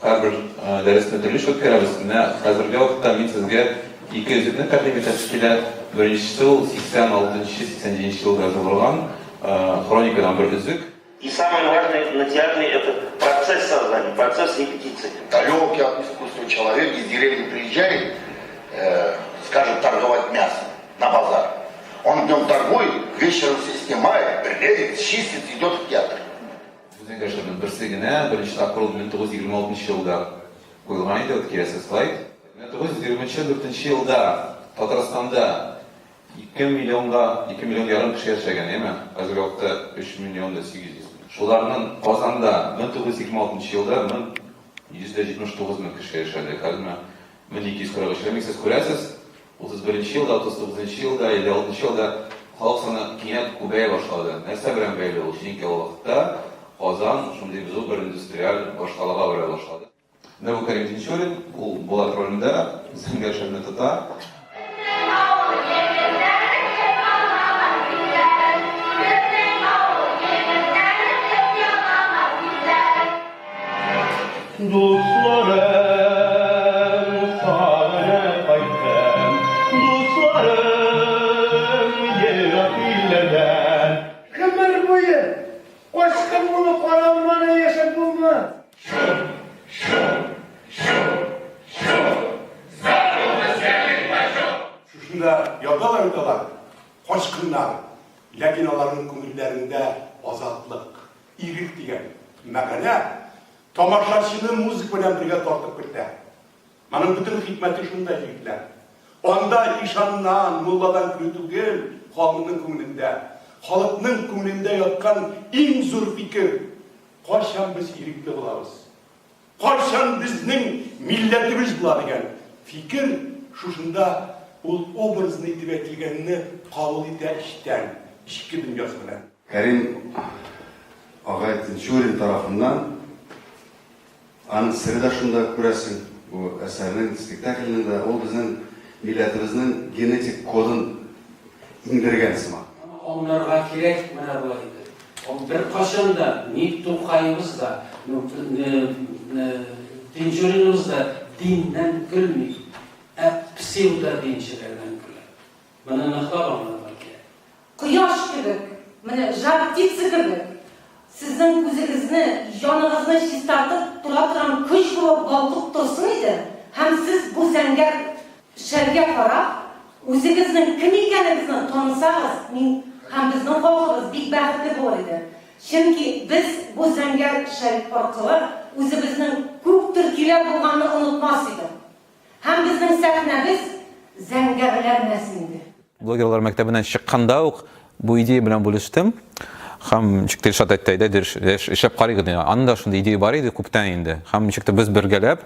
Һәрбер дәресне төрлечә үткәрәбез. Менә хәзерге вакытта мин сезгә ике өзекне тәкъдим итәсе килә. Беренчесе ул 86 нчы, 87 нче елда язылган хроникадан бер өзек. И самое важное на театре это процесс создания, процесс репетиции. Далекий от искусства человек из деревни приезжает, э, скажем, торговать мясом на базар. Он днем торгует, вечером все снимает, бреет, чистит, идет в театр. Бу Зәңгәр шәлнең берсе генә, беренче тапкыр ул 1926 елда куелган иде, вот киләсе слайд. 1924 елда Татарстанда 2 миллионга, 2 миллион ярым кеше яшәгән, әйеме? Хәзерге вакытта 3 миллион да 800 мең. Шуларның Казанда 1926 елда 1179 мең кеше яшәде, хәзер менә 1243. Димәк, сез күрәсез, 31 елда, 39 елда, 56 елда халык саны кинәт күбәя башлады. Нәрсә белән бәйле ул? Чөнки ул вакытта Казан шундый зур бер индустриаль башкалага әверелә башлады. Менә бу Кәрим Тинчурин, ул Булат ролендә, зәңгәр шәлне тота. Дусларым, сагынып кайттым, Дусларым, ерак илләрдән. Гомер буе качкын булып каралманы яшәп булмас. Шушында яталар бит алар, качкыннар, ләкин аларның күңелләрендә азатлык, ирек дигән мәгънә Тамашачыны музыка белән бергә тартып кертә. Моның бөтен хикмәте шунда, егетләр. Анда ишаннан, мулладан көлү түгел, халыкның күңелендә. Халыкның күңелендә яткан иң зур фикер, кайчан без ирекле булабыз? Кайчан безнең милләтебез була дигән фикер шушында ул образный итеп әйтелгәнне кабул итә эчтән, эчке дөньясы белән. Кәрим агай Тинчурин тарафыннан, аның сере дә шунда, күрәсең, бу әсәрнең, спектакльнең дә, ул безнең милләтебезнең генетик кодын иңдергән сыман. Моны аңларга кирәк менә болай итеп. Ул беркайчан да ни Тукаебыз да, Тинчуриныбыз да диннән көлми, ә псевдодинчеләрдән көлә. Моны ныклап аңларга кирәк. Кояш кебек, менә жар птица кебек, сезнең күзегезне, җаныгызны чистартып тора торган көч булып балкып торсын иде һәм сез бу зәңгәр шәлгә карап, үзегезнең кем икәнегезне танысагыз, мин һәм безнең халкыбыз бик бәхетле булыр иде. Чөнки без бу зәңгәр шәл аркылы үзебезнең күп төркиләр булганны онытмас идек. Һәм безнең сәхнәбез зәңгәрләнмәс инде. Блогерлар мәктәбеннән чыкканда ук бу идея белән бүлештем. Һәм ничек тә Илшат әйтте, әйдә, эшләп карыйк диде. Аның да шундый идея бар иде күптән инде. Һәм ничек тә без бергәләп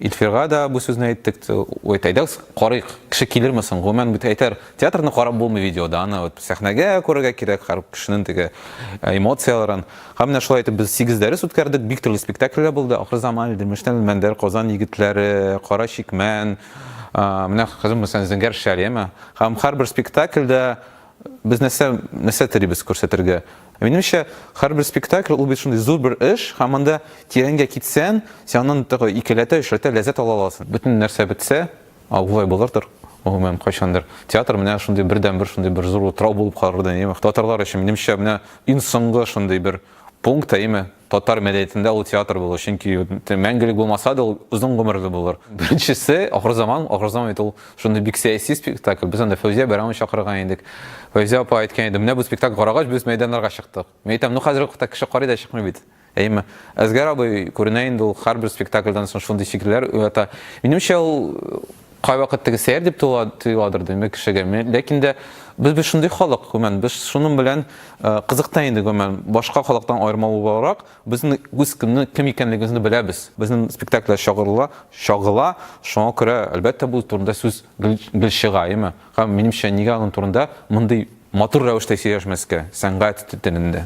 Илфирга да бу сүзне әйттек. Ой, әйдәгез, карыйк, кеше килерме соң? Гомумән бит әйтәр, театрны карап булмый видеода, аны вот сәхнәгә күрергә кирәк, һәр кешенең теге э, эмоцияләрен. Һәм менә шулай итеп без 8 дәрес үткәрдек, бик төрле спектакльләр булды. Ахырзаман, Илдермештән Әлмәндәр, Казан егетләре, Кара чикмән, менә хәзер мәсәлән Зәңгәр шәл, яме. Һәм һәрбер спектакльдә без нәрсә нәрсә телибез күрсәтергә? Минемчә, һәрбер спектакль ул бит шундый зур бер эш, һәм анда тирәнгә китсәң, син аннан тагы икеләтә, өчләтә ләззәт ала аласың. Бөтен нәрсә бетсә, алай булырдыр, гомумән, кайчандыр. Театр менә шундый бердәнбер шундый бер зур утрау булып калыр иде, әйеме? Татарлар өчен, минемчә, менә иң соңгы шундый бер пункт, әйеме? Татар мәдәниятендә ул театр булыр, чөнки мәңгелек булмаса да, ул озын гомерле булыр. Беренчесе, Ахырзаман, Ахырзаман бит ул шундый бик сәяси спектакль. Без анда Фәүзия Бәйрәмовна чакырган идек. Фәүзия апа әйткән иде, менә бу спектакль карагач, без мәйданнарга чыктык. Мин әйтәм, ну хәзерге вакытта кеше карый да чыкмый бит. Әйеме? Әзгәр абый күренә инде ул һәрбер спектакльдән соң шундый фикерләр уята. Минемчә, ул кайвакыт теге сәер дип тоеладыр димәк кешегә. Ләкин дә без бит шундый халык, гомумән, без шуның белән э, кызык та инде, гомумән, башка халыктан аермалы буларак, безнең үз кемне кем икәнлегебезне беләбез. Безнең спектакльләр чагырыла, чагыла, шуңа күрә, әлбәттә, бу турында сүз гел, гел чыга, әйеме? Һәм минемчә, нигә аның турында мондый матур рәвештә сөйләшмәскә, сәнгать телендә?